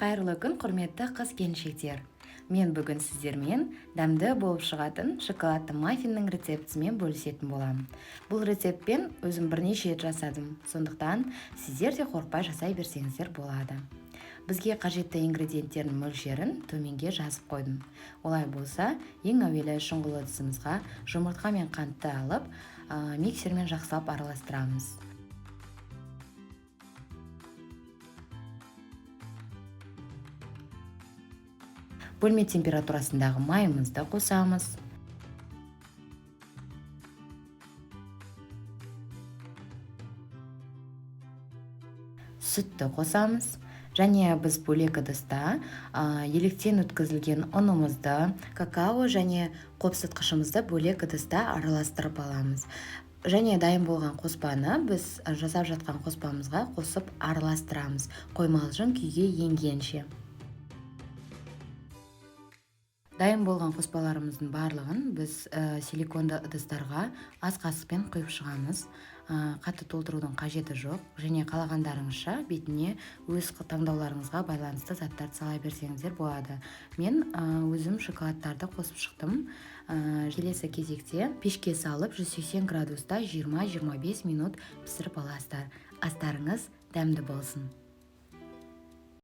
Қайырлы күн, құрметті қыз келіншектер! Мен бүгін сіздермен дәмді болып шығатын шоколадты маффиннің рецептісімен бөлісетін боламын. Бұл рецептпен өзім бірнеше рет жасадым, сондықтан сіздер де қорықпай жасай берсеңіздер болады. Бізге қажетті ингредиенттердің мөлшерін төменге жазып қойдым. Олай болса, ең әуелі шұңғыл ыдысымызға жұмыртқа мен қантты алып, миксермен жақсылап араластырамыз. Бөлме температурасындағы майымызды қосамыз. Сүтті қосамыз. Және біз бөлек ыдыста електен өткізілген ұнымызды, какао және қопсытқышымызды бөлек ыдыста араластырып аламыз. Және дайын болған қоспаны біз жасап жатқан қоспамызға қосып араластырамыз, қоймалжың күйге енгенше. Дайын болған қоспаларымыздың барлығын біз силиконды ыдыстарға ас қасықпен құйып шығамыз. Қатты толтырудың қажеті жоқ, және қалағандарыңызша бетіне өз таңдауларыңызға байланысты заттарды сала берсеңіздер болады. Мен өзім шоколадтарды қосып шықтым. Келесі кезекте пешке салып 180 градуста 20-25 минут пісіріп аласыздар. Астарыңыз дәмді болсын.